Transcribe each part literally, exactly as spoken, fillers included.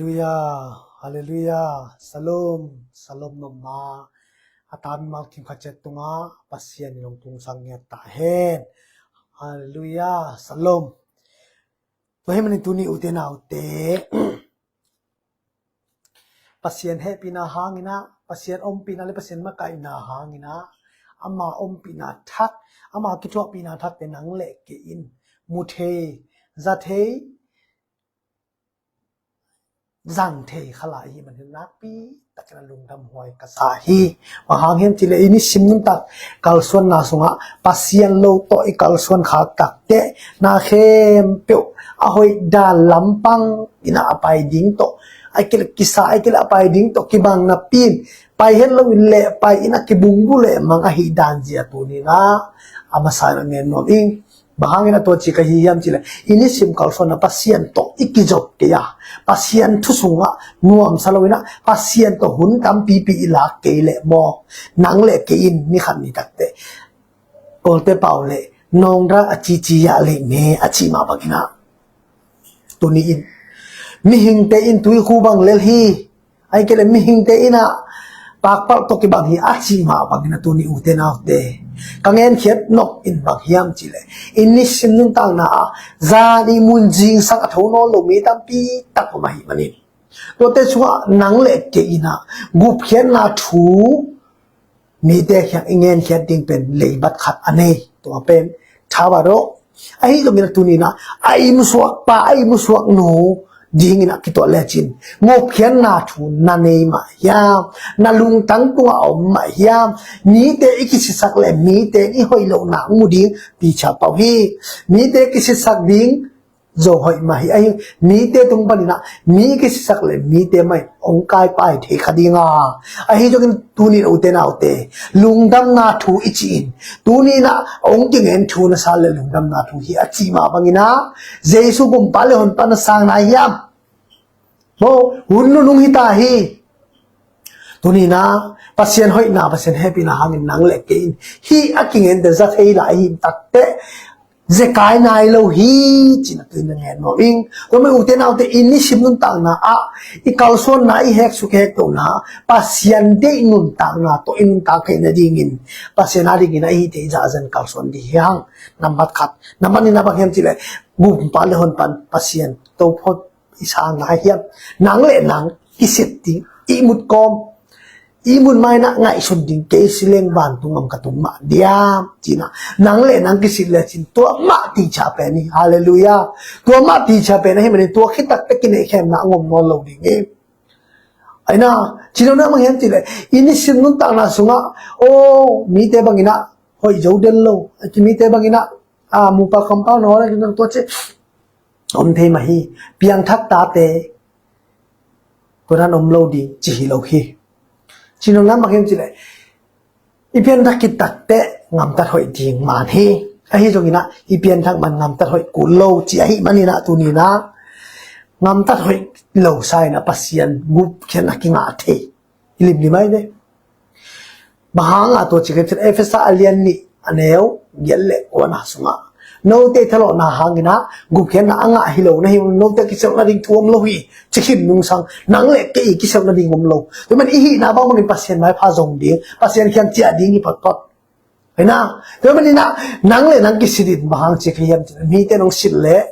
Halleluia, halleluia, shalom, shalom nopna a ta mimal kim khat ciat tungah Pasian in hong tungsang ngiat ta hen. Halleluia, shalom. Tua hi manin tuni ute naute, Pasian hehpihna hangin ah, Pasian ompihna le Pasian makaihna hangin ah, ama ompihna thak, ama kithuahpihna thakte nang le kei in mu thei, za thei, zang thei kha lai hi manin nakpi takin a lungdam huai ka sa hi. Bang hang hiam cih leh i nisim nuntak kalsuanna sungah Pasian lo tawh i kalsuan khak takteh na khempeuh a hoih dan lampang in ah a pai ding tawh, a kisa a kila a pai ding tawh kibang napi in, pai het lo in leh pai in a kibungbu leh mang ahi dan zia tuni in ah a masa in a ngen nuam ing. Bang hangin a tua ci ka hi hiam cih leh i nisim kalsuanna Pasian tawh i kizop kei a, Pasian thu sungah nuamsa lo in ah Pasian tawh hun tampipi i lak kei leh maw, nang le kei in ni khat ni takteh Kawlte pau leh nawngdang a cici yah lei me a cih mah bangin ah, tuni in mihingte in tuikhu bang lel hi, ahih kei leh mihingte in ah pakpalh tawh kibang hi a cih mah bangin ah tuni ute naute, ka ngenkhiat nop in bang hiam cih leh i nisim nuntakna ah zan i mun zingsang a tho nawn lo mi tampi tak om ahih manin, tuate sungah nang le kei in ah gupkhiatna thu mite kiang i ngenkhiat ding pen leibat khat a nei. Tua pen thabat aw, ahi zongin a tuni in ah a i musuak pa, a i musuak nu dingin a kituat lecin gupkhiatna thu na nei mah hiam, na lungtang tungah a om mah hiam? Mite i kisisak leh mite i hoih lohna mu ding picha pau hi. Mite kisisak ding zo hoih mah hi. Ahi mite tung panin ah mi kisisak leh mite mah in hong kaipai thei kha ding a, ahi zongin tuni in ute naute, lungdamna thu i cih in, tuni in ah hong kingen thu na sa leh lungdamna thu hi a cih mah bangin ah Jesu gumpa le honpa na sang nai hiam? Maw, hun nunung hi ta hi. Tuni in ah Pasian hoihna, Pasian hehpihna hangin nang le kei in hih a kingente za thei lai hi takteh zekai nai lo hi, ci-in a tuni in a ngen nuam ing. Tua manin ute naute, i nisim nuntakna ah i kalsuanna, i heksuk hektohna Pasian deih nuntakna tawh i nuntak theih nadingin Pasian a dingin a i hihte i zahzan kalsuan ding hi hang. Nambat khat. Nambat nihna bang hiam cih leh gumpa le honpa in Pasian tophot i sang nai hiam? Nang le nang i sit ding, i mut kawm, i mut mah in ah ngaihsun ding, kei si leng vantung gam ka tung mah diam, ci-in ah nang le nang kisit lecin tua mah ticha pen hi. Halleluia. Tua mah ticha pen ahih manin tua khit takteh kinehkhemna a ngom nawn lo ding hi. Ahi na, ci-in a bang hiam cih leh i nisim nuntakna sungah, aw, mite bangin ah hoih zo den lo, mite bangin ah, a, mupa kampau na hawlak in tua ci om thei mah hi. Piangthak tate koi dan om lo ding ci hi lo hi. Ci-in a bang hiam cih leh i pianthak khit takteh gamtat hoih ding man hi. Ahi zongin ah i pianthak man gamtat hoih kul lo ci ahih manin ah tuni in ah gamtat hoih lo sa in ah Pasian gupkhiatna kingah thei. I limlim ai ve. Bang hang a tua ci ka cih leh Efesa a lian nih a neu giat le kuana sungah, note thalawhna hangin ah gupkhiatna a ngah hi lo na hi, note kiseuh nading thu om lo hi, ci khin nungsang, nang le kei kiseuh nading om lo. Tua manin i hihna bangbangin Pasian maipha zong ding, Pasian kiang ciah ding hi photphot. Ahi na, tua manin ah nang le nang kisit in bang hang ci ka hiam cih leh mite nong sit leh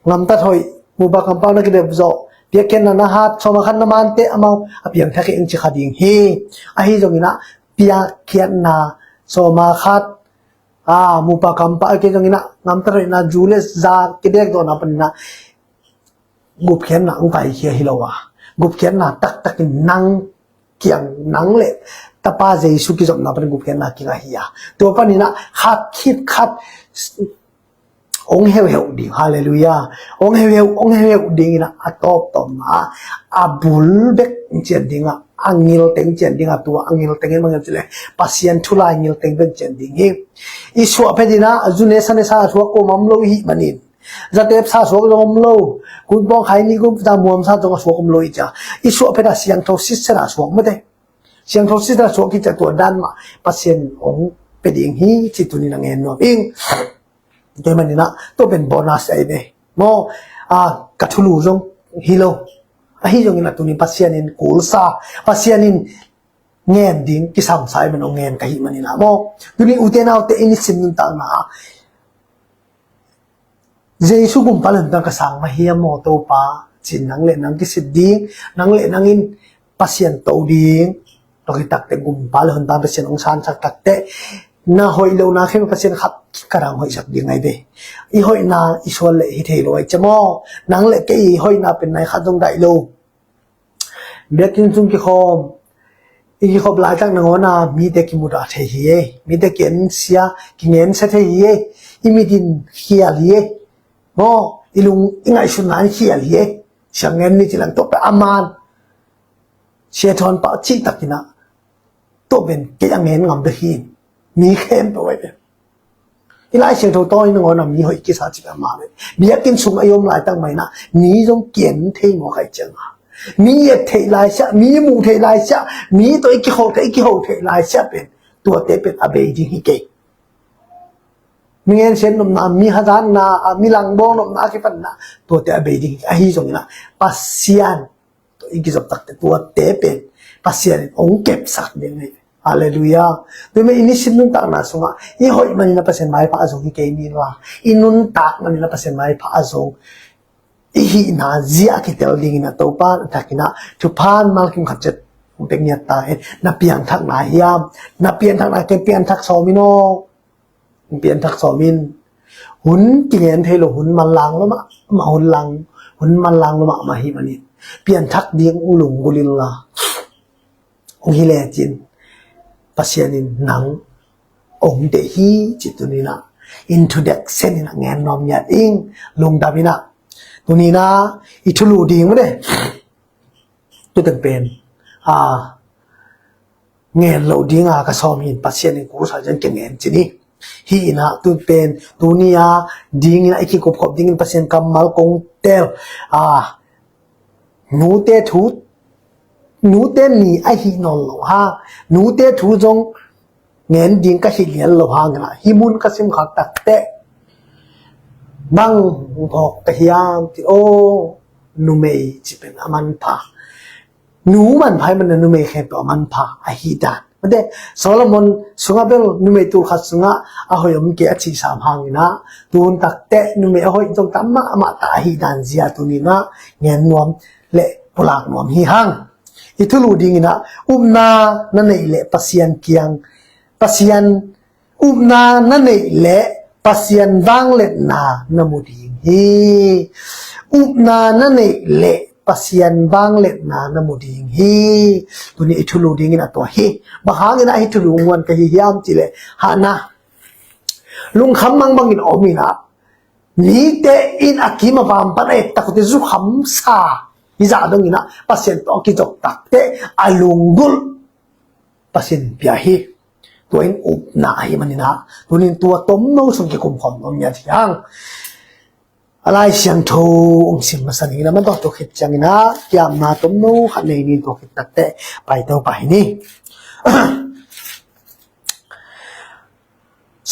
gamtat hoih, mupa kampau na kidep zawh, piakkhiatna na hat, sawma khat na mante amau a piangthak hi ing ci kha ding hi. Ahi zongin ah piakkhiatna, sawma khat, a, mupa kampau, ahi kei zongin ah gamtat hoihna, zu le za kidekdawhna panin ah gupkhiatna hong kaikhia hi lo a, gupkhiatna taktakin nang kiang, nang le Tapa Jesu kizopna panin gupkhiatna kingah hi a, tua panin ah khat khit khat hong heuheuh ding. Halleluia. Hong heuheuh, hong heuheuh dingin ah a tawptawpna a bul bek hong cian ding a, a ngilteng cian ding a, tua a ngilteng in bang hiam cih leh Pasian thu lai ngilteng bek cian ding hi. I suahphet in ah zu ne sa ne sa a suak ko mah om lo i hih manin, zatep sa suak zong om lo, kun pawng khai ni kun ta muam sa zong a suak om lo i cia. I suahphet a siangtho sitset a suak mate. Siangtho sitset a suak i cia, tua dan mah Pasian hong pia ding hi ci tuni in a ngen nuam ing. Tua manin ah tua pen bonus ai ve. Maw, a, ka thulu zong hi lo. Ahi zongin a tunin Pasian in kulsa, Pasian in ngen ding kisam sa i man hong ngen ka hih manin ah maw. Tunin ute naute in i sim nuntakna ah Jesu gumpa lem tang ka sang mah hiam maw Topa, cin nang le nang kisit ding, nang le nang in Pasian to ding. Tua khit takte gumpa le honpa Pasian hong sansak takte na hoih lo na khem Pasian khat ka dang hoihsak ding ngai ve. I hoihna i sual le hi thei lo ai cem aw. Nang le kei i hoihna pen nai khat zong daih lo. Biakinn sung kikhawm i kikhop laitak nangawn a mite kimudah thei hi e. Mite kiensia kingensia thei hi e. I mit in khial hi e. Maw i lung i ngaihsutna in khial hi e. Siang ngen ni ci lang tua pe a man. Sia thawn pah cih takin ah tua pen kei a ngen ngam bek hi. Mi khempeuh ai pen i Lai Siangtho tawh in nangawn a mi hoih kisa cih a mah le biakinn sung a i om laitak mah in ah mi zong kien thei maw kai ciang a mi et theih lai siah, mi muh theih lai siah, mi tawh i kiho theih i kiho theih lai siah pen tuate pen a bei ding hi kei. Mi ngensiat nopna, mi hazatna, mi langbawl nopna a kipanna tuate a bei ding hi kei. Ahi zongin ah Pasian i kizop takte tuate pen Pasian in hong kepsak ding hi. Halleluiah. Tua mah i nisim nuntakna sungah i hoih manin a Pasian maipha a zong hi kei ni la. I nuntak manin a Pasian maipha a zong i hihna zia a kitel dingin a Topa a thakin ah thupha mal kim khat cet hong pek ngiat ta hen. Na piangthakna hiam? Na piangthakna ken piangthak sawm in aw. Pianthak sawmin hun kingen thei lo, hun manlang lo mah mah, hun lang, hun manlang lo mah mah hi manin pianthak ding lunggulh in la. Hong hi lecin Pasian in nang hong deih hi ci tuninah introduction inah ngen nuam ngiat ing. Lungdam inah tuninah i thulu ding mah de. Tuten pen a ngen lo dinga ka sawm hin Pasian in kursa cian kingen cin hi. Hi inah tun pen tuni a dingin a i kikupkhop dingin Pasian kammal kong tel a nute thu nute ni ahi nawn lo hang nute thu zong ngen ding ka hi lian lo hangin ah hi mun ka sim khak takteh bang phawk ka hiam ti aw numei ci pen a manpha. Nu manpha hi mana numei khempeuh a manpha ahi dan. Mate Solomon sungah bel numei tul khat sungah a hoih om kei a cih sam hangin ah tun takteh numei a hoih zong tam mah amah ta ahi dan zia tuninah ngen nuam le pulak nuam hi hang. I thulu dinginah upna na neih leh Pasian kiang Pasian upna na neih leh Pasian vangliatna na mu ding hi. Upna na neih leh Pasian vangliatna na mu ding hi. Tuni i thulu dingin a tua hi. Bang hangin a hi thulu nguan ka hi hiam cileh hahna lungkham mangbangin a om inah mite in a kim a vampan a et takute zukhamsa hi zah donginah Pasian tawh a kizop takte a lunggulh Pasian pia hi. Tua in upna ahi maninah tunin tua tomno sung kikumkhawm nuam ngiat hi hang. A Lai Siangtho hong sim masa dingin a man tawh tua khit cianginah kiamna tomno khat nei nin tua khit takteh paito pah hi ni.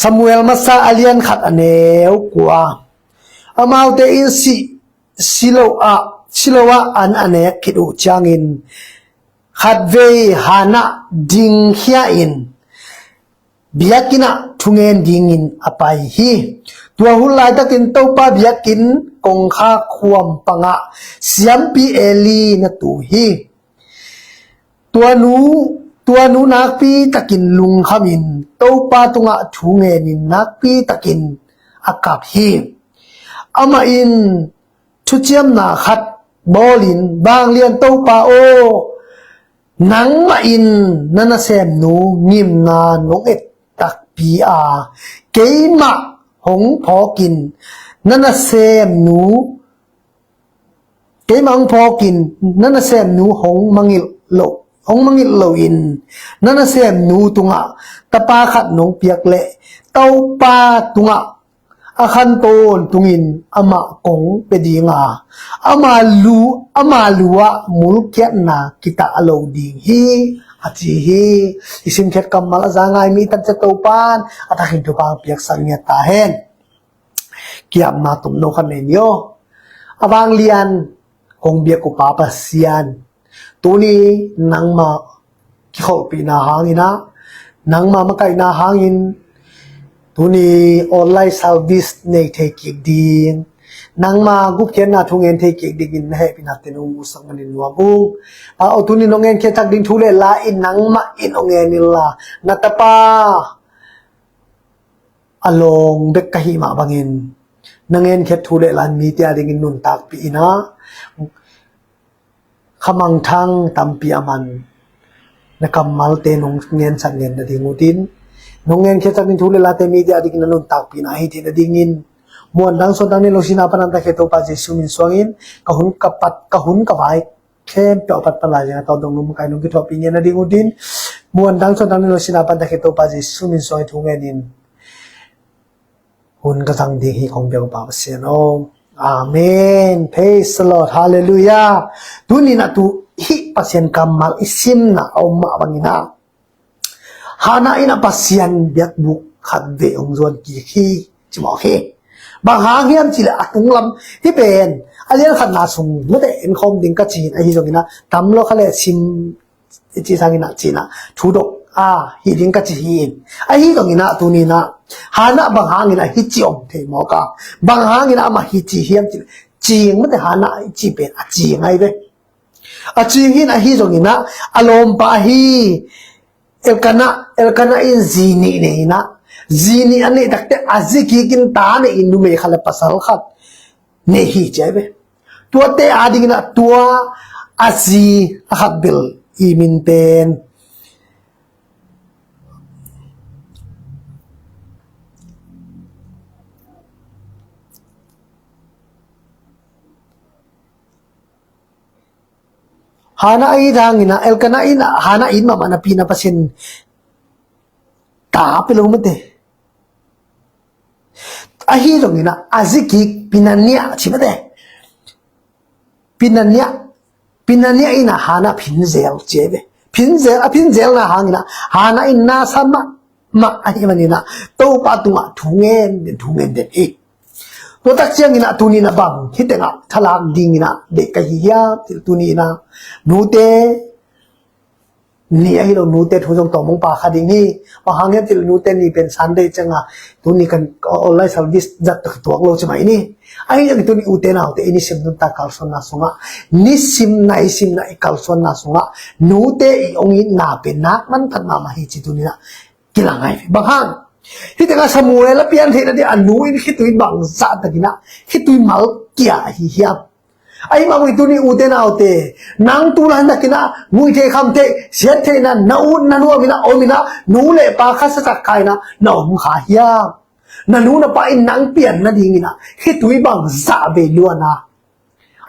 Samuel masa a lian khat a neu kua. Amaute in si Silo ah Silo ah an a nek khit uh ciangin khatvei Hannah dingkhia in biakinn ah thungen dingin a pai hi. Tua hun laitakin Topa biakinn kongkhak huam pangah siampi Eli na tu hi. Tua nu tua nu nakpi takin lungkhamin Topa tungah thu ngenin nakpi takin a kap hi. Amah in thuciamna khat bawlin vanglian Topa aw, nangmah in na nasemnu ngimna nong et takpi a keimah hong phawkin na nasemnu keimah hong phawkin na nasemnu hong mangilh lo hong mangilh loin na nasemnu tungah tapa khat nong piak leh Topa tungah a khan tawntungin amah kong pia dinga ama lu ama lu ah mulkiatna kitah a lo ding hi a ci hi. I simkhiat kammal a za ngai mi takciat Topan a thakin thupha piaksak ngiat ta hen. Kiamna tomno khat nei ni aw. A vanglian kong biak uh Pa Pasian, tuni nangmah kikholhpihna hangin ah, nangmah makaihna hangin tuni online service nei thei kik ding, nangmah gupkhiatna thu ngen thei kik dingin na hehpihna teng hong musak manin nuam ung. Pa aw, tuni nong ngenkhiat thak ding thu le la in nangmah in hong ngen inla, na tapa a lawng bek ka hih mah bangin na ngenkhiat thu le la in mite a dingin nuntakpih in ah, khamangthang tampi a man na kammalte nong ngensak ngen nading utin, nong ngenkhiat thak ding thu le late mite a dingin na nuntakpih in ah, ahi theih nadingin muan dang suan dang nei lo sihna pan a na takhe Topa Jesu min suangin ka hun ka pat, ka hun ka vai khempeuh a pat pan lai zing a tawp dong nong makaih nong kithuahpih ngen nading utin, muan dang suan dang nei lo sihna pan a na takhe Topa Jesu min suangin thu ngenin hun ka zang ding hi kong biak uh Pa Pasian aw. Amen. Praise the Lord. Hallelujah. Tuni in ah tu hih Pasian kammal i simna a om mah bangin ah, Hannah in ah Pasian biakbuk khat vei hong zuan kik hi, ci mawk hi. Bang hang hiam cih leh a tunglam hih pen a lian khatna sung mate en khawm ding ka ci hi in, ahi zongin ah tam lo kha le sim i ci sangin ah ci in ah thu dok a hi ding ka ci hi in. Ahi zongin ah tuni in ah Hannah bang hangin ah hih ci om thei mawk a, bang hangin ah amah hih ci hiam cih leh, cing mate Hannah i ci pen a cing ahi ve. A cing hi in, ahi zongin ah a lawmpa ahi Elkanah, Elkanah in zi nih nei in ah, zi nih a neih takteh a zi kik in ta nei in numei khat le pasal khat nei hi ci ahi ve. Tuate a dingin ah tua a zi a khat bel i min pen Hannah a it hangin ah, Elkanah in ah Hannah it mahmah napi in ah Pasian ta pia lo mate. Ahi zongin ah a zi kik Penina ci mate. Penina, Penina in ah Hannah phin zel ci ahi ve. Phin zel, a phin zelna hangin ah Hannah in na sa mahmah ahih manin ah Topa tungah thu ngen den, thu ngen den hi. Tua tak ciangin ah tuni in ah bang hih tengah thalak dingin ah deih ka hi hiam cih leh, tuni in ah nute ni ahi lo, nute thu zong tawm hong pia kha ding hi. Bang hang hiam cih leh nute ni pen Sunday ciangah tuni kan online service zat tak tuak lo ci mai ni. Ahi zongin tuni ute naute i nisim nuntak kalsuanna sungah, nisim naisim na i kalsuanna sungah nute i hong itna pen nak manphat mahmah hi ci tuni in ah kilang ahi ve. Bang hang? Hih tengah Samuel a pian theih nading a nu in khitui bangzah takin ah khitui mal kia ahi hiam? Ahi mah bangin tuni ute naute, nang tu laitakin ah muih theih kham theih siat theihna na ut na nuam in ah om in ah nu le pa khasia tak kha in ah na om kha hiam? Na nu na pa in nang pian nadingin ah khitui bangzah vei luan a,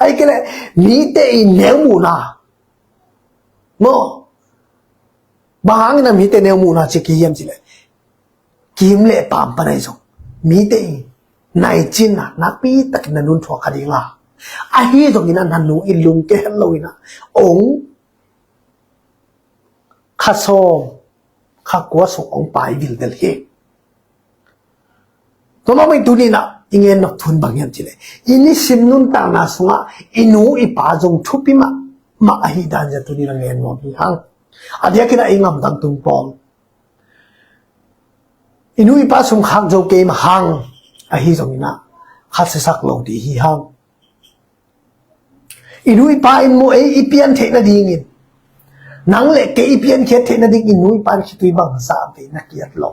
ahih kei leh mite i neu muhna maw? Bang hangin ah mite neu muhna ci ki hiam cih leh, kiim le paam pan ahi zong mite i naicinna nakpi takin na nun thuak kha ding a, ahi zongin ah na nu in lungkia het lo in ah ong kha sawm kha kua sung ong pai vilvel hi. Tua mah bangin tuni in ah i gen nop thu in bang hiam cih leh, i nisim nuntakna sungah i nu i pa zong thupi mahmah ahih dan zia tuni in ah gen nuam hi hang. A diakin ah i ngamdang tung pawl, i nu i pa sum khak zo kei mah hang, ahi zongin ah khasia sak lo ding hi hang. I nu i pa in maw, ei i pian theih nadingin, nang le kei i piankhiat theih nadingin nu i pa in khitui bangzah vei na kiat lo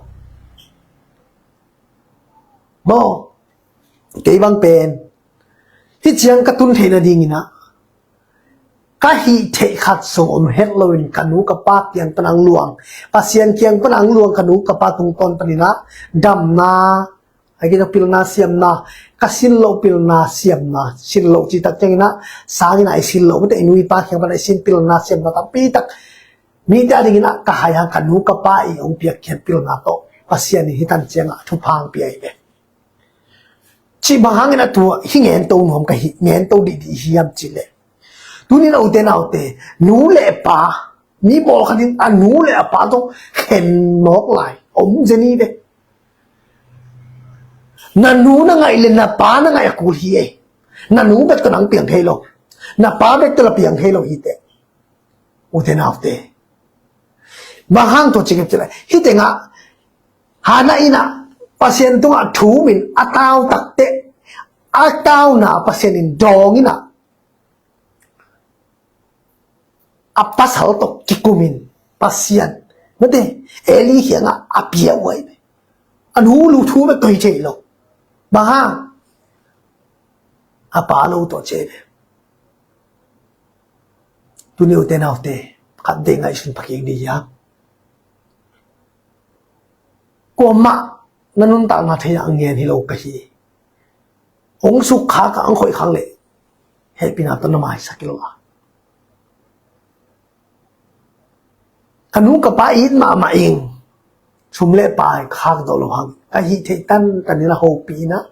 maw? Kei bang pen hih ciang ka tun theih nadingin ah ka hih theih khat zong om het loin ka nu ka pa kiang pan ang luang, Pasian kiang pan ang luang, ka nu ka pa tungtawn panin ah damna, a gina pilna siamna, ka sin loh pilna siamna, sin loh cih tak ciangin ah sangin ah i sin loh mate, i nu i pa kiang pan i sin pilna siamna tampi tak mite a dingin ah ka hai hang, ka nu ka pa i hong piakkhiat pilna tawh Pasian in hih tan ciangah thupha hong pia hi ve. Cih bang hangin ah tua hih gen to nuam ka hi, gen to dihdih hiam cih leh, tuni in ah ute naute, nu le pa, mi pawlkhat in a nu le a pa tawh khen mawk lai om zen hi ve. Na nu na ngaih le na pa na ngaih a kul hi ei. Na nu bek tawh nang piang thei lo. Na pa bek tawh la piang thei lo hi teh. Ute naute, bang hang tua ci kep ci lai hi teh ngah. Hana in ah Pasian tungah thum in a tau tak teh, a tauna Pasian in dawng in ah a pasal tawh kikum in Pasian, mate, Eli kiangah a pia uh ahi ve. A nu lu thu bek tawh hi thei lo. Bang hang? A pa lo tawh ci ahi ve. Tuni ute naute, khat dei ngaihsun phakik dih hiam? Kuamah na nuntakna thei ah a ngen hi lo ka hi. Hong sukkhak a hong khoih khak leh hehpihna tawh na maisak hi lo a. Ka nu ka pa it mahmah ing. Sum le pai khak zawh lo hang, ka hih theih tantan in a hopih in ah,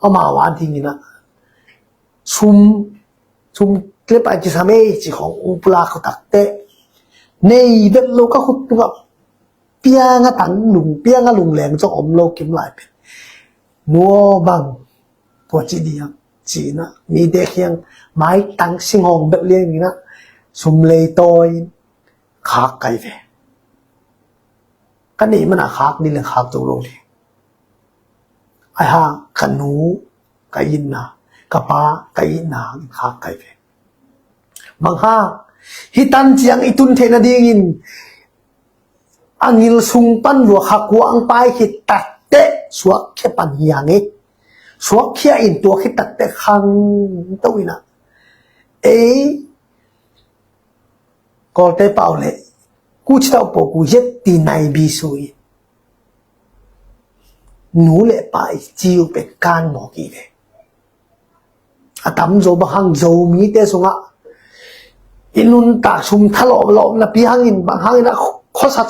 amau a ding in ah sum, sum le pai kisam ei ci khawng hong pulak khawh tak teh, nei vet lo ka khut tungah piang a tang lung, piang a lungleng zong om lo kim lai pen. Nu aw, bang tua ci dih hiam ci in ah mite kiang maitang singhawng bek liang in ah sum lei tawi in khak ka hi ve. Ka neih man ah khak ding leng khak zo lo ding. Ahi hang ka nu ka itna, ka pa ka itna in khak ka hi ve. Bang hang? Hih tan ciang i tun theih nadingin a ngil sung pan lua kha kuang pai khit tak teh suakkhia pan hi hang e. Suakkhia in tua khit tak teh khangto in ah, ei Kawlte pau le kuci tau po ku yet ti nai bi su in, nu le pa i ci uh pen kan mawk hi ve. A tamzaw bang hang Zomite sungah i nuntak sum thalawmlawm napi hangin bang hangin a khuasat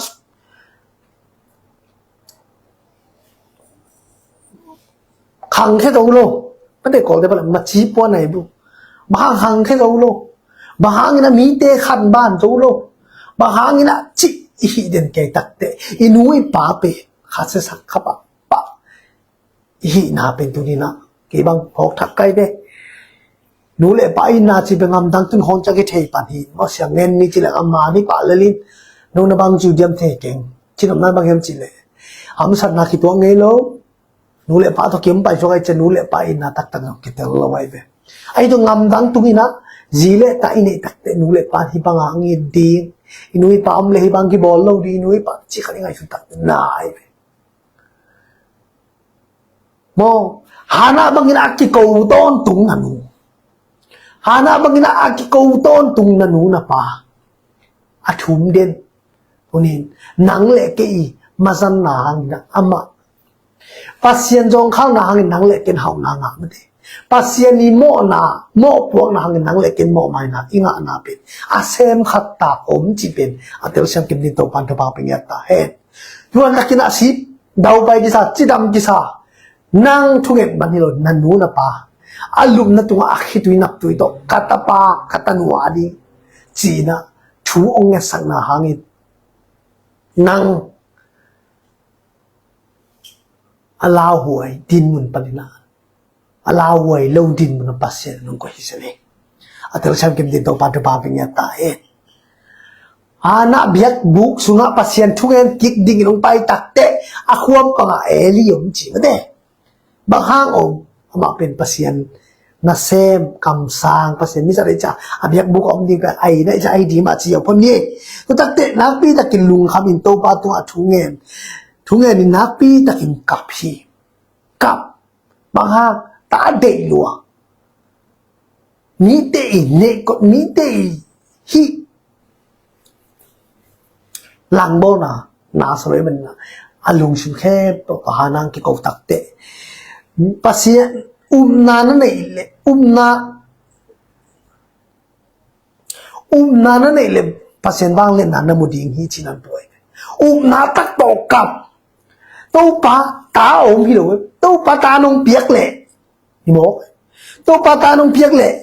khangkhia zo lo. Mate, Kawlte pau le maci pua nai bu. Bang hang khangkhia zo lo? Bang hangin a mite khan ban zo lo? Bang hangin a cih i hih den kei tak teh i nu i pa pen kha siasak kha pahpah i hihna pen tuni in ah kei bang phawk thak ka hi ve. Nu le pa itna ci pen ngamdang tun hawn ciang kithei pan hi. Maw, Siangngel mi ci leng a man hi pah lel in, no na bang ci uh diam thei keng. Cinopna bang hiam cih leh hamsatna kituak ngei lo. Nu le pa tawh kiom pai suak ahih ciang nu le pa itna taktak zong kitel lo ahi ve. Ahi zong ngamdang tung in ah zi le ta i neih tak teh nu le pa in hih bang a hong it ding, i nu i pa om leh hih bang kibawl lo ding, i nu i pa cih khat i ngaihsut tak teh na ahi ve. Maw, Hannah bangin a kiko tawntung na nu, Hannah bangin a kiko tawntung na nu na pa a thum den. Tunin nang le kei i mazanna hangin ah amah, Pasian zawngkhalna hangin nang le kei in hauhna ngah mate. Pasian i mawhna, mawhpuakna hangin nang le kei in mawhmaina i ngahna pen a sem khat tak om cih pen a telsiam kim ding Topa'n thupha pia ngiat ta hen. Tuan takin a sip daupai kisa, cidam kisa, nang thunget man hi lo, na nu na pa a lupna tungah a khitui naptui tawh ka tapa ka tanu a ding ci-in ah thu hong ngetsak na hangin nang a lauhuai dinmun panin ah a lauhuai lo dinmun ah Pasian in hong koih hi zen hi. A telsiam kim ding Topa'n thupha pia ngiat ta hen. Hannah biakbuk sungah Pasian thungen kik dingin hong pai tak teh a khuam pangah Eli om ci mate. Bang hang om? Amah pen Pasian nasem, kamsang, Pasian mizat ahih ciang a biakbuk a om ding pen a inn ahih ciang ahi ding mah ci a om pah ni. Tua tak teh nakpi takin lungkham in Topa tungah thungen, thungen in nakpi takin kap hi. Kap. Bang hang? Ta deih lua. Mite i neihkot, mite i hih langbawlna na sa lo i manin ah a lungsim khempeuh tawh Hannah kiko tak teh Pasian upna na neih leh, upna, upna na neih leh Pasian vangliatna na mu ding hi ci-in ah buai. Upna tak tawh kap. Topa, ta a om hi lo. Topa, ta nong piak leh hi mawk. Topa, ta nong piak leh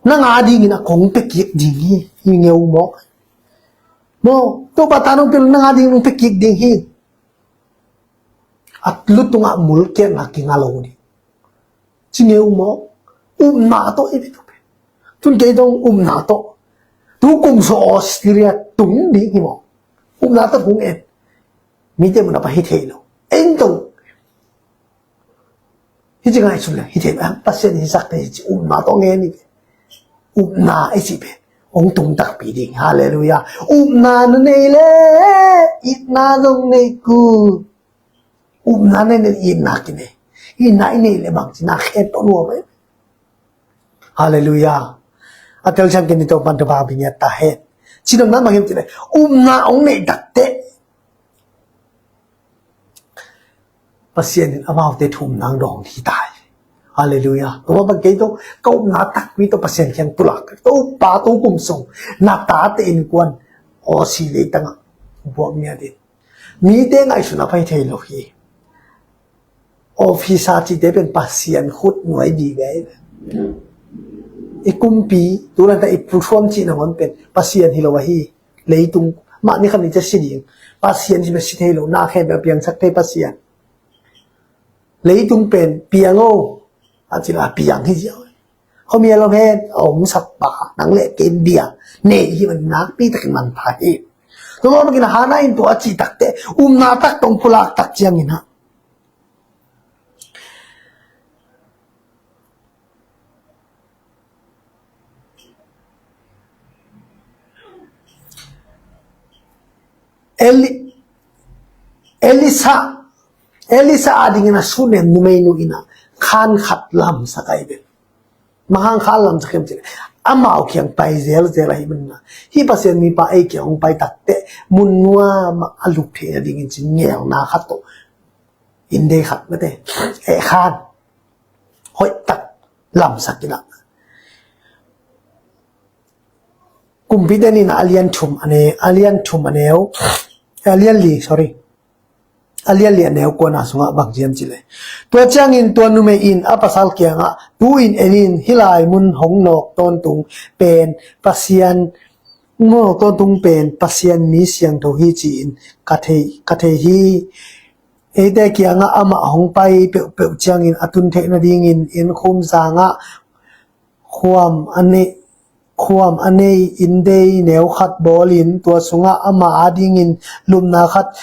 nang a dingin a kong pia kik ding hi, hi ngeu mawk. Maw, Topa, ta nong piak leh nang a dingin kong pia kik ding hi. A lu tungah mulkiatna kinga lo ding ci ngeu mawk. Upna tawh i bia Tun kei tong upna tawh tu kum sung Australia tung ding hi maw? Upna tawh hong en. Mite mun a pa hi thei lo. En tong hi ci ngai sun le hi thei lo. Pasian hi sak te hi ci upna tawh ngen hi. Upna i ci pen hong tung takpi ding. Halleluiah. Upna na nei le itna zong nei ku. Upna nei le itna kinei. Itna i nei le bang ci na khen tawh nuam e. Halleluiah. A tel siam kin ni to pan to ba bing ya ta hen. Ci dong nan bang hiam ci le upna hong nei tak te Pasian in amaute thum nang dong hi tai. Halleluiah. Tua bang kei to ka upna takpi to Pasian kiang pulak to pa to kum sung na tate innkuan Aussie leitang a buak nia din. Mite ngaihsun a pai thei lo hi. Officer cite pen Pasian khut nuai di ve. I kumpi tulanta i pulsuam cih nangon pen Pasian hi lo ahi. Leitung mah ni khan ni ca si ding. Pasian hi ma si thei lo na khen bel piangsak thei Pasian. Leitung pen piang o a cila piang hi ziau. Khuamial om hen a om sakpa nang le ken bia nei hi man nakpi takin man pha hi. Tua makin a hana in tua a cih takte upna tak tong pulak tak ciangin ha Eli, Elisa, Elisa a dingin a sunem numeinu in a khan khat lamsak ai ven. Mahang khan lamsak em cin amau kiang pai zelzel ahi manna hi Pasian mipa ei kiang hong pai takte mun nuam a luk theihna dingin cin ngelna khat tawh indei khat mate eh khan hoih tak lamsak in a Kumpite nihna a lian thum a ne, a lian thum a neu, a lian li, sorry. A lian li a neu kuana sungah bang ciam ci le. Tua ciangin tua numei in a pasal kiangah tu-in en in hih lai mun hong nawk tawntung pen Pasian, hong nawk tawntung pen Pasian mi siangtho hi ci-in ka thei, ka thei hi. Eite kiangah amah hong pai peuhpeuh ciangin a tun theih nadingin inn khum sangah khuam a nei, khuam a nei indei neu khat bawlin tua sungah amah adingin lupna khat,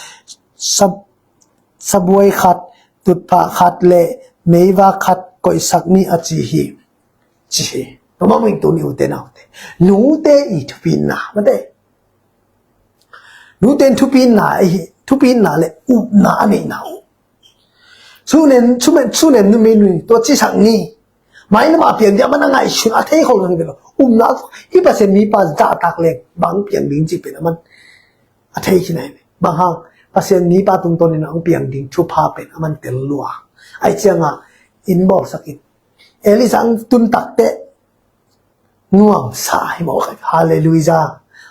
sab-, sabuai khat, tutphah khat le meivak khat koihsak ni a ci hi. Ci hi. Tua mah bangin tuni ute naute, nute i thupina mate. Nute in thupina, thupina le upna a neihna uh. Sunen, sumen, sunen numei nui tua cisak ni. Mai nama pian dia mana ngaihsun a thei khol kan belo. Upna hi Pasian mipa zahtak leng bang piang ding ci pen aman a thei khinai. Bang hang Pasian mipa tungtawnin ang piang ding thupha pen aman tel lua. Ai cianga in bawlsak in Elisa ang tun takte nuamsa hi mawk. Halleluiah.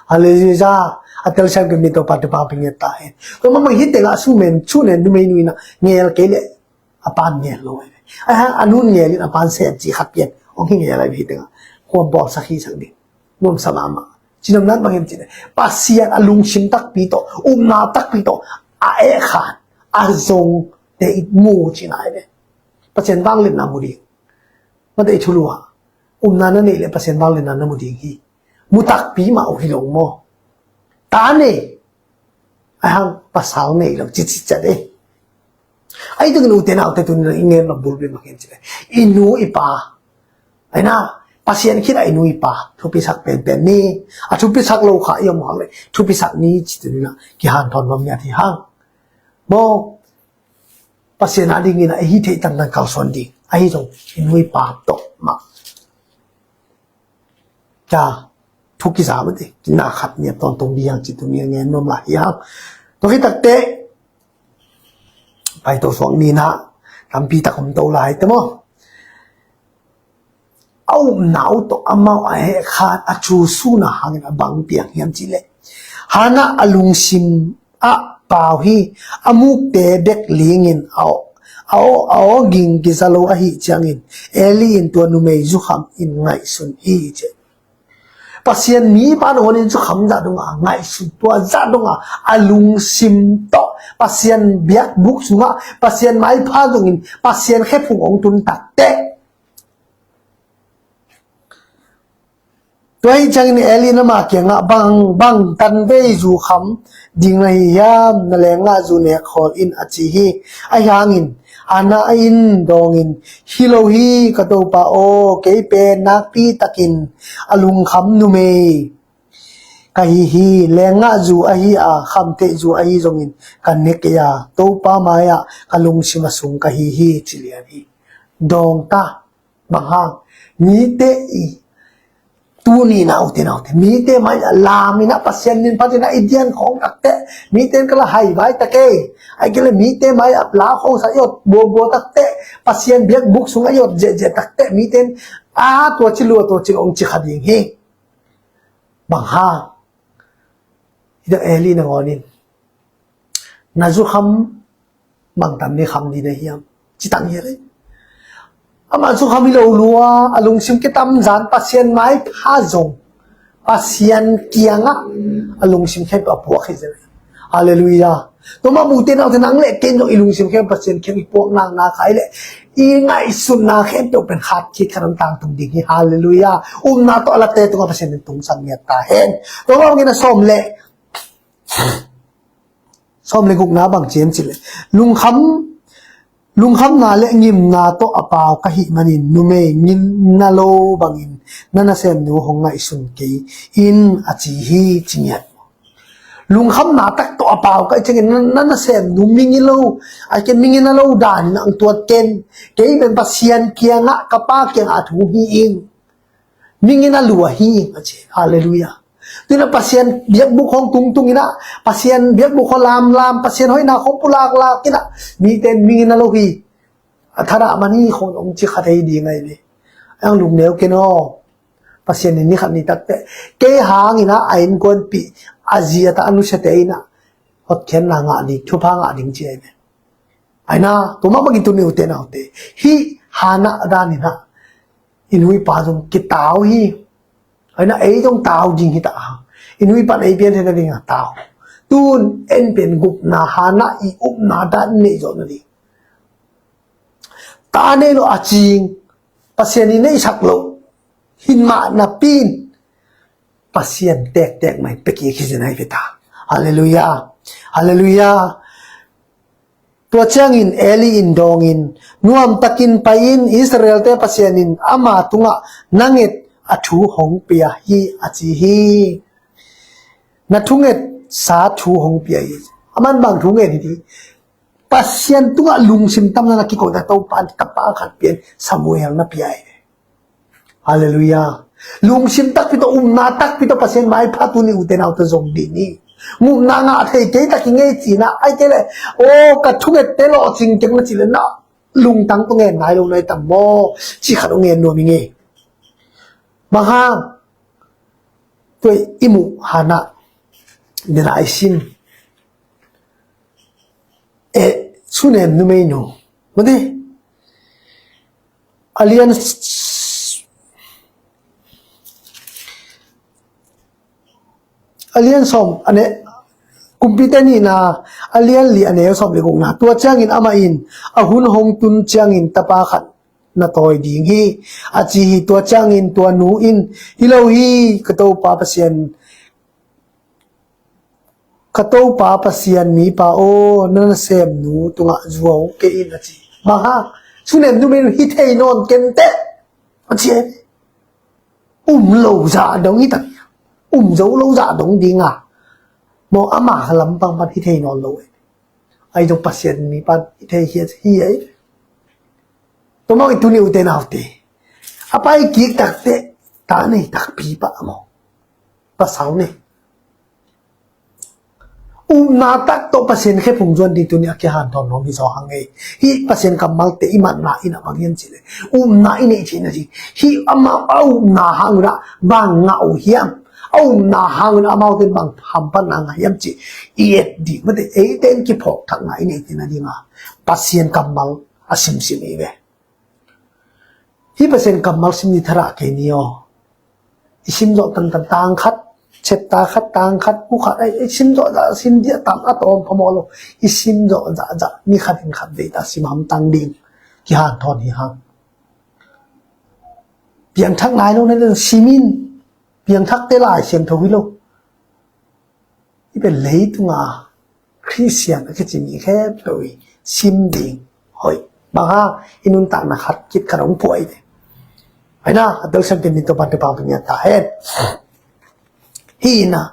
Halleluiah. A telsiam kim ni Topa Topa ping nget ta hen. Tua mamang hi tengah sumen sunen numei nuina ngel kei le a pan ngel lo. Ai hang a nun ngelin a pan sem ci khat pian ong hi ngel ai hi tengah khuam bawlsak hi sak ding. Nuamsa mahmah. Cinam nan bangin cine Pasian a lungsim takpi tawh upna takpi tawh a eh khan a zong te it mu cina ai ve. Pasian vangliatna mu ding. Mate i thulua upna na neih le Pasian vangliatna na mu ding hi. Mu takpi mah uh hi lo maw? Ta nei. Ai hang pasal nei lo cicicet eh. Ai tungin ute naute tunin i ngen lo bulpi makin ci le i nu i pa. Ai na Pasian khit a i nu i pa thupisak penpen ni. A thupisak lo kha i om hang le thupisak ni ci tunin a kihan thon bam ni a thi hang. Maw Pasian a dingin a i hi theih tantan kalsuan ding ahi zong i nu i pa tawh mah. Ca thu kiza mate kina khat nia tawntung ding ci tu nia ngen nuam lai hiam. Tua hi takte pai to suak nina tampi tak om to lai te maw? A upna uh tawh amau a heh khat a cu suna hangin a bang piang hiam ci le Hana a lungsim ah pau hi. A mukte bek lingin a aw, a aw, a aw ging kiza lo ahi ciangin Eli in tua numei zukham in ngaihsun hi ci. Pasian mi pa nunghonin zukham zah donga ngaihsun tua zah donga a lungsim tawh Pasian biakbuk sungah Pasian maipha zongin Pasian khephung hong tun takte Tua ahih ciangin Eli in ama kiangah, bang, bang tanvei zu kham ding na hi hiam? Na leenggahzu nek khawl in, a ci hi. Ahi hangin Hannah in dawngin, hi lo hi, ka topa aw, kei pen nakpi takin a lungkham numei ka hi hi. Leenggahzu ahi a, khamtheihzu ahi zongin ka ne kei a, Topa mai-ah ka lungsim a sung ka hi hi, ci lian hi. Dawng ta. Bang hang? Mite i tuni, naute, naute, mite mai-ah lam in ah, Pasian min phat in ah i dian khawng takteh, mite in ka la hai vai ta kei, ai kei le mite mai-ah la khawng sa i ot buabua takteh, Pasian biakbuk sungah i ot ziahziah takteh, mite in, a, tua ci lua, tua ci lo, hong ci kha ding hi. Bang hang? Hi dang Eli nangawn in, na zu kham bang tam ni kham ding na hiam? Ci tang hi a leh, amah zu kham hi lo lua, a lungsim kitamzan, Pasian maipha zong Pasian kiangah a lungsim khempeuh a puak hi zel. Halleluiah. Tua mah bangte, naute, nang le kei zong i lungsim khempeuh Pasian kiang i puak naknak a hih leh, i ngaihsutna khempeuh pen khat khit khat hong tangtung ding hi. Halleluiah. Upna tawh a latte tungah Pasian in tungsak ngiat ta hen. Tua mah bangin a sawm le sawm le gukna bang ci hiam cih leh, lungkham, lungkhamna le ngimna tawh a pau ka hih manin numei ngimna lo bangin na nasemnu hong ngaihsun kei in, a ci hi, ci ngiat. Lungkhamna tak tawh a pau ka hih ciangin na, na nasemnu mingilo, a, kei mingina lo danin ang tuat ken, kei pen Pasian kiangah, ka Pa kiangah a thu hi ing. Mingina lua hi ing, a ci. Halleluiah. Tua in ah Pasian biakbuk hong tungtung in ah, Pasian biakbuk hong lamlam, Pasian hoihna hong pulaklak in ah, mite in mingina lo hi, a thadah man hi khawng hong ci kha thei ding ahi ve. Ang lungneu ken aw. Pasian in ni khat ni takteh kei hangin ah a innkuanpih, a zi a ta, a nusiate in ah hotkhiatna ngah ding, thupha ngah ding ci ahi ve. Ahi na, tua mah bangin tuni, ute naute, hih Hannah danin ah i nu i pa zong kitau hi. Ahi na, ei zong tau ding hi ta a, i nu i pa in ei pian theihna dingin tau. Tun en pen gupna, Hannah i upna dan neih zawh nading. Ta nei lo a cing, Pasian in neihsak lo, hi mah napi in Pasian tektek mah in pia kik hi zen ahi ve ta. Halleluiah. Halleluiah. Tua ciangin Eli in dawngin, nuamtakin pai in, Israelte Pasian in ama tungah na nget a thu hong pia hi, a ci hi. Na thungetsa thu hong pia hi. Aman bang thu nget hi ti? Pasian tungah lungsim tamna na kikoihna, Topa in ka pa khat pia in, Samuel na pia hi. Halleluiah. Lungsim takpi tawh, upna takpi tawh Pasian maipha tuni, ute naute, zong ding hi. Ngupna ngah thei kei ta, kingei cihna, ai kei leh, aw, ka thungette lawhcing keng na cih leh na lungtang tawh ngen nai lo na hi tam maw? Cih khat hong ngen nuam ing ei. Bang hang? Tua i muh Hannah, dena i sim. Eh, Sunem numeinu. Mate. A lian, a lian sawm, a ne, Kumpite Nihna, a lian li, a neu sawm le gukna. Tua ciangin amah in, a hun hong tun ciangin tapa khat na tawi ding hi, a ci hi. Tua ciangin tua nu in, hi lo hi, ka Topa Pasian, ka Topa Pasian mipa aw, na nasemnu tungah zuau kei in, a ci. Bang hang? Sunem numei in hi thei nawn kei teh, a ci. Um lo zah dong hi ta, um zo lo zah dong ding a, maw, ama lampang pan hi thei nawn lo. Ahi zong Pasian mipa in hi thei hi, hi ei. Tua mah i tuni, ute naute, a pai kik takteh ta nei takpi pah maw? Pasal nei. Upna tak tawh Pasian khe phung zuan ding tuni a kihanthawn nuam hi zaw hang ei. Hih Pasian kammalte i matna in a bang hiam cih leh, upna i neih theihna ding, hih amau a upna hang un ah bang ngah uh hiam? A upna hang un ah amaute in bang hamphatna ngah hiam cih i et ding, mate, eite in kiphawk thakna i neih theihna ding a Pasian kammal a simsim hi ve. Hih Pasian kammal sim ni, thadah kei ni aw. I sim zawh tantan, tang khat, chapter khat, tang khat, pu khat, ai, i sim zawh zah, sim ding a tam, a tawm phamawh lo. I sim zawh zah zah, ni khat in khat vei ta sim hamtang ding kihanthawn hi hang. Piangthak nai lo na ding sim in. Piangthakte Lai Siangtho hi lo. Hih pen leitunga Khristian a kici mi khempeuh i sim ding hoih. Bang hang, i nuntakna khat khit khat hong puai ve. Aina, a telsiam kim ding Topa'n thupha pia ta hen. Hih ina,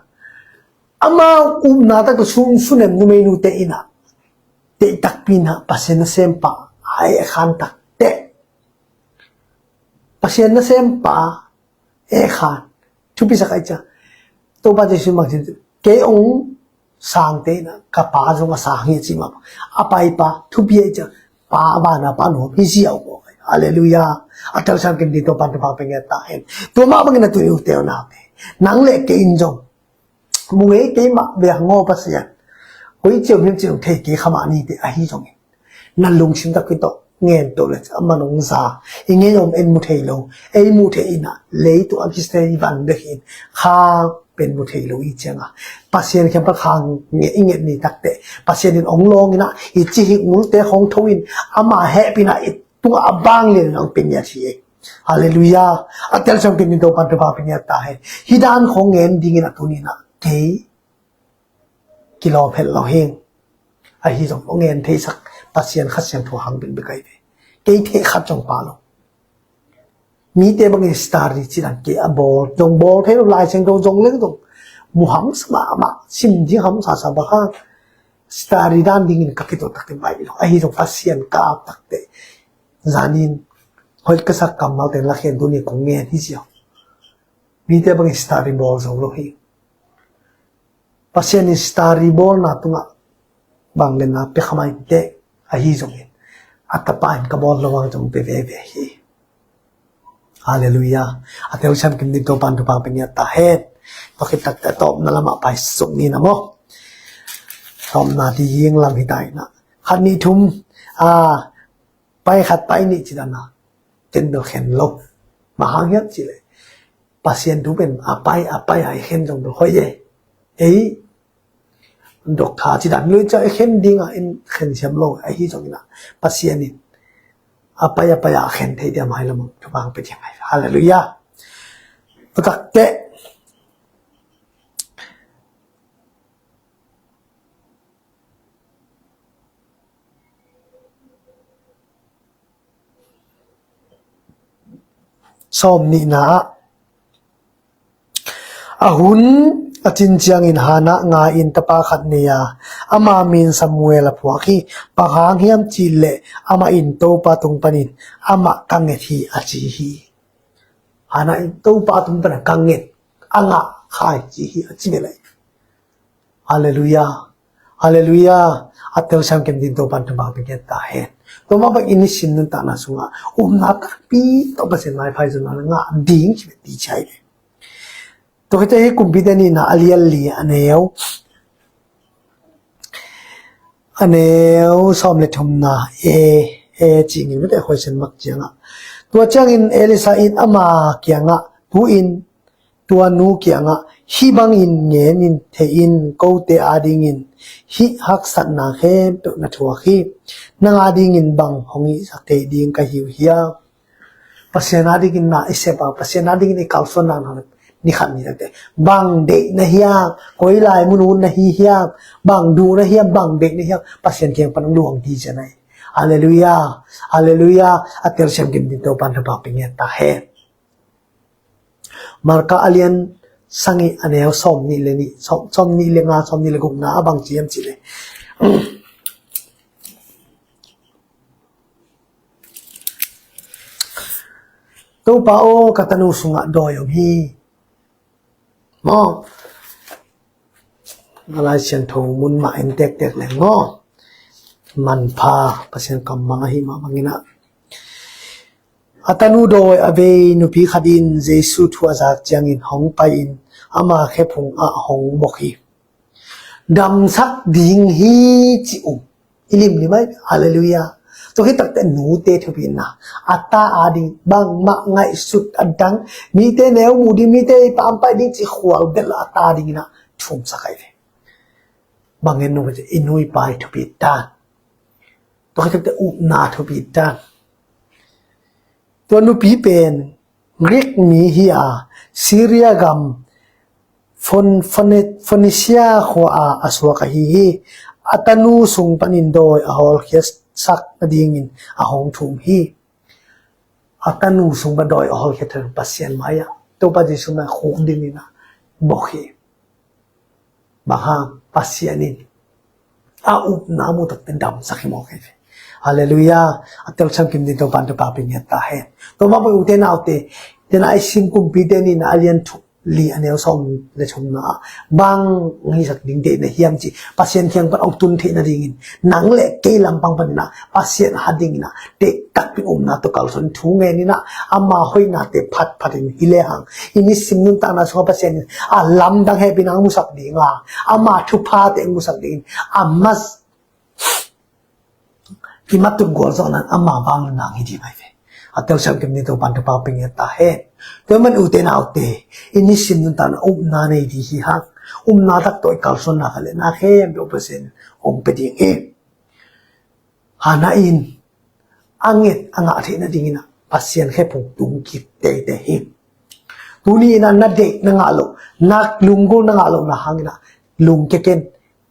amau upna taktak sunsun in numeinu te ina, deih takpi ina Pasian nasempa a hehkhan takteh, Pasian nasempa hehkhan thupi sak ahih ciang, Topa Jesu mah ci, kei hong sangte ina ka Pa zong a sang hi ci mah. A paipa thupi ahih ciang, Pa, a vana Pa nuam hi ziau maw. Halleluiah. A telsiam kim ding Topa'n thupha pia ta hen. Tua mah bangin a tuni u te u nau te, nang le kei in zong, mu ngei kei mah bek hang aw Pasian, koi ciau hiam cih hong thei kei kha mah ni te ahi zongin, na lungsim takpi tawh ngen to le, amah hong za, i ngei om en mu thei lo, ei mu thei ina, leitung a kisei van bek hi in, khang pen mu thei lo i cianga, Pasian kiang pan khang nge i nget ni takteh, Pasian in hong lawng ina, i cihik multe hong tho in, amah hehpihna i tungah a bang lian in hong pia ngiat hi. Halleluiah. A telsiam kim ding Topa'n thupha pia ngiat ta hen. Hih dan khong ngen dingin a tuni ina kei kilawm het lo hing. Ahi zong hong ngen theisak Pasian Kha Siangtho hang bekbek ahi ve. Kei thei khat zong pha lo. Mite bangin study ci dan kei a bawl zong bawl thei lo, Lai Siangtho zong leng zong mu hamsa mahmah, sim ding hamsa sa bang hang, study dan dingin ka kituak takteh baih lo. Ahi zong Pasian ka ap takteh, zanin hoih ka sak kammal teng lakhian tuni kong ngen hi ziau. Mite bangin study bawl zo lo hi. Pasian in study bawlna tungah bang lenna pia kha mah inteh, ahi zongin a tapa in ka bawl lo ang zong pia veve hi. Halleluiah. A telsiam kim ding Topa'n thupha pia ngiat ta hen. Tua khit takteh tawpna lamah pai suk ni na maw. Tawpna ding lam hi ta ina, khat nih thum, a, pai khat pai nih ci dan a, ken bel khen lo. Bang hang hiam cih leh, Pasian thu pen a pai a pai a i khen zong bel hoih e. Ei, doctor ci dan lo i ciang i khen ding a, in khen siam lo, ahi zong ina, Pasian in a pai a pai a khen thei diam, hai lam thupha pia diam hai. Halleluiah. Tua takteh, sawm nihna ah, a hun a cin ciangin Hannah nga in tapa khat nei a, ama min Samuel a phuak hi. Bang hang hiam cih leh amah in Topa tung panin amah ka nget hi a ci hi. Hannah in Topa tung panin ka nget, a ngah kha hi ci hi a ci ve lai. Halleluiah. Halleluiah. A telsiam kim ding Topa'n thupha pia ngiat ta hen. Tua mah bangin i nisim nuntakna sungah upna takpi tawh Pasian maiphai zonna ngah ding ci ve ti ciai le. Tua khit teh hih Kumpite nihna a lian li a neu, a neu sawm le thumna, e, e, ci ngin mite, question mark ciangah. Tua ciangin Elisha in ama kiangah, tu-in tua nu kiangah, hih bangin ngen in, thei in, kote adingin hih haksatna khempeuh na thuak hi. Nang adingin bang hong hihsak thei ding ka hi uh hiam? Pasian adingin na i sep a, Pasian adingin i kalsuan na, na, ni khat ni takte, bang deih na hiam, koi lai mun un na hi hiam, bang duh na hiam, bang deih na hiam, Pasian kiang pan hong luang ding ci a nai. Halleluiah. Halleluiah. A telsiam kim ding Topa'n thupha pia ngiat ta hen. Marka a lian sagih a neu sawm nih le nih, sawm, sawm nih le nga, sawm nih le gukna ah bang ci hiam cih leh, Topa aw, ka tanu sungah dawi om hi. Maw? A Lai Siangtho mun mah en tektek leng maw? Manpha, Pasian kammal ahi mah bangin ah. A tanu dawi a vei nupi khat in Jesu thu a zak ciangin hong pai-in ama khephung ah hong bok hi. Damsak ding hi ci uh. I limlim ai, halleluiah. Tua khit takteh nute thupina, a ta ading bangmah ngaihsut a dang, mite neu mu ding, mite i pampai ding ci khual bel a ta dingin ah thumsak ai ve. Bang en nung ci, i nu i pa i thupi dan. Tua khit takteh upna thupi dan. Tua nupi pen Greek mi hi a, Syria gam Phon- Phone- Phoenicia khua ah a suak ahi hi. A tanu sung panin dawi a hawlkhiasak nadingin a hong thum hi. A tanu sung pan dawi a hawlkhiat thei Pasian mai-ah Topa Jesu na khuk dingin a bok hi. Bang hang? Pasian in a upna mu takte damsak hi mawk hi ve. Halleluiah. A telsiam kim ding Topa in thupha pia ngiat ta hen. Tua mah bang ute naute, tena i sim Kumpite nihna a lian thum li a neu sawm le thumna ah bang hong hisak ding deihna hiam cih Pasian kiang pan hong tun theih nadingin nang le kei lampang panin ah Pasian hat dingin ah tektak pi upna tawh kalsuan thu ngenin ah ama hoihnate phatphat in hi lehang i nisim nuntakna sungah Pasian in a lamdang hehpihna hong musak ding a, ama thuphate hong musak dingin a mas i matut gualzawhna in ama vang le nang hi ding ahi ve. A telsiam kim ding Topa in thupha pia ngiat ta hen. Tua man ute naute, i nisim nuntakna upna nei ding hi hang. Upna tak tawh i kalsuanna khat le na khempeuh Pasian hong pia ding hi. Hannah in a nget a ngah theih nadingin ah Pasian khephung tung kik teitei hi. Tuni in ah na deih na ngah loh, na lunggulh na ngah lohna hangin ah lungkia ken,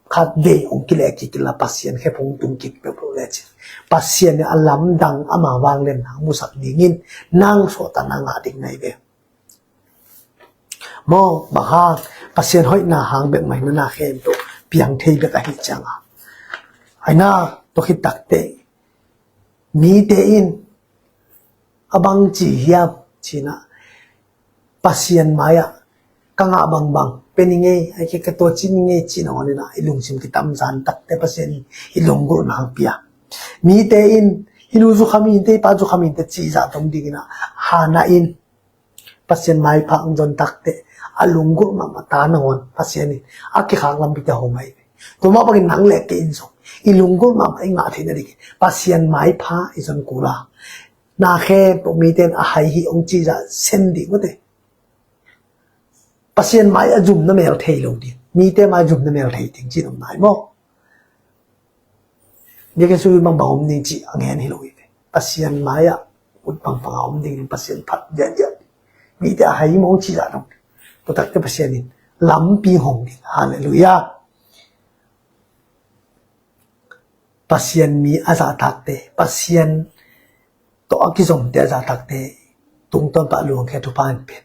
khatvei hong kileh kik inla Pasian khephung tung kik peuhpeuh lecin Pasian in a lamdang ama vang le nang musak dingin nang suahtakna ngah ding na hi ve. Maw, bang hang? Pasian hoihna hang bek mah hi na, na khempeuh piang thei bek ahih ciangin. Aina, tua khit takteh mite in a bang ci hiam cih na, Pasian mai-ah ka ngah bangbang pia ni ngei, ai kei ka tua ci ni ngei cih nangawn in ah i lungsim kitamzan takteh Pasian in i lunggulhna hong pia. Mite in hih nu zukham hinte, hih pa zukham hinte cih zah tawh dingin ah Hannah in Pasian maipha hong zon takteh a lunggulh mahmah ta nangawn Pasian in a kikhak lampite hong mai ve. Tua mah bangin nang le kei in zong i lunggulh mahmah i ngah theih nadingin Pasian maipha i zon kul a, na khempeuh mite in a hai hi hong cih zah sem ding uh teh. Pasian mai-ah zum na mel thei lo ding, mite mai-ah zum na mel thei ding cih om nai maw? Biakinn sung bangbang om ding cih a ngen hi lo hi ve. Pasian mai-ah ut pangpang a om ding, Pasian phat diakdiak ding. Mite a hai mawng cih zah dong. Tua takteh Pasian in lampi hong ding. Halleluiah. Pasian mi a zahtakte, Pasian tawh a kizomte a zahtakte tungtawn pah luangkhia thupha in pen.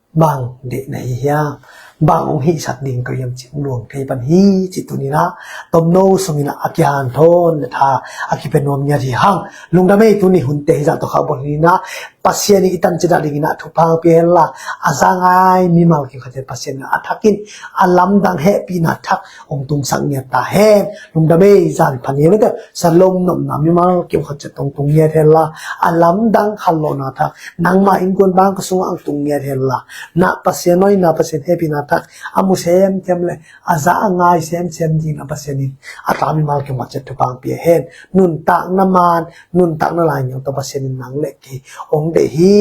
Bang deih na hi hiam? Bang hong hihsak ding ka hiam cih hong luang thei pan hi cih tuni in ah tomno sungin ah a kihanthawn le tha a kipia nuam ngiat hi hang. Lungdam ei, tuni hunte hih zah tawh kha bawl hi in ah Pasian in i tan cihna dingin ah thupha hong pia hen la, a za ngai mimal kim khat ciat Pasian in a thak in a lamdang hehpihna thak hong tungsak ngiat ta hen. Lungdam ei, zan pha ni ei. Shalom nopna mimal kim khat ciat hong tung ngiat hen la, a lamdang khanlawhna thak nangmah innkuan bang ka sungah hong tung ngiat hen la, na Pasian hoihna, Pasian hehpihna thak a mu semsem le a za a ngai semsem dingin ah Pasian in a tha mimal kim khat ciat thupha hong pia hen. Nuntakna man, nuntakna laingial tawh Pasian in nang le kei hong deih hi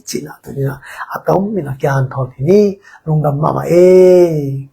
cihna tuni in ah a tom in ah kihanthawn hi ni. Lungdam mahmah ei.